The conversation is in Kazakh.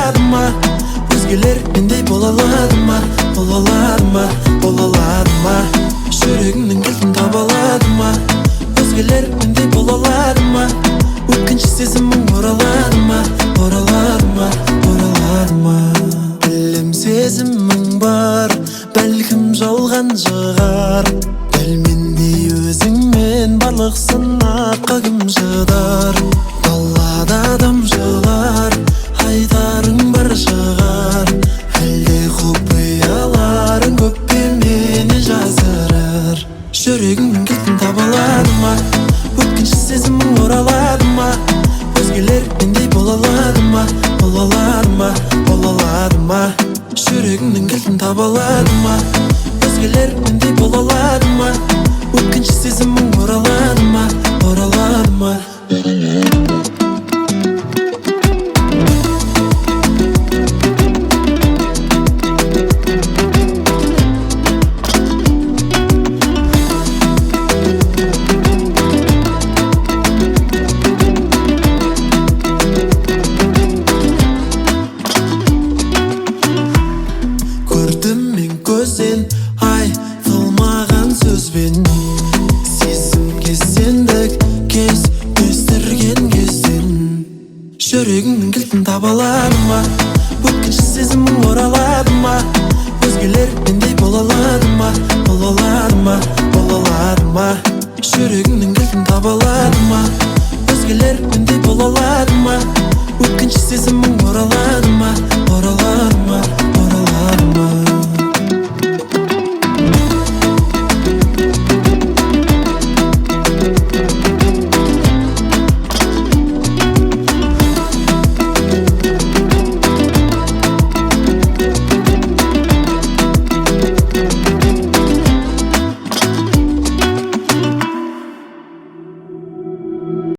алады ма? Өзгелер мендей бола алады ма? Бола алады ма? Бола алады ма? Жүрегіңнің кілтін таба алады ма? Өзгелер мендей бола алады ма? Өткінші сезімің оралады ма? Оралады ма? Оралады ма? Білем, сезімің бар, бәлкім жалған шығар. Дәл мендей өзіңмен барлық сынаққа кім шыдар? Далада тамшылар, айтарың бар шығар. Әлде құпияларың көп пе менен жасырар? Жүрегіңнің кілтін таба алады ма? Өткінші сезімің оралады ма? Өзгелер мендей бола алады ма? Бола алады ма? Бола алады ма? Жүрегіңнің кілтін таба алады ма? Өзгелер мендей бола алады ма? Өткінші сезімің оралады ма? Оралады ма? Көрдім мен көзден айтылмаған сөзбен, сезімге сендік кездестірген кезден. Жүрегіңнің кілтін таба алады ма? Өткінші сезімің оралады ма? Өзгелер мендей бола алады ма? Бола алады ма? Бола алады ма? Жүрегіңнің кілтін таба алады ма? Өзгелер мендей бола алады ма? Өткінші сезімің оралады ма? Оралады ма?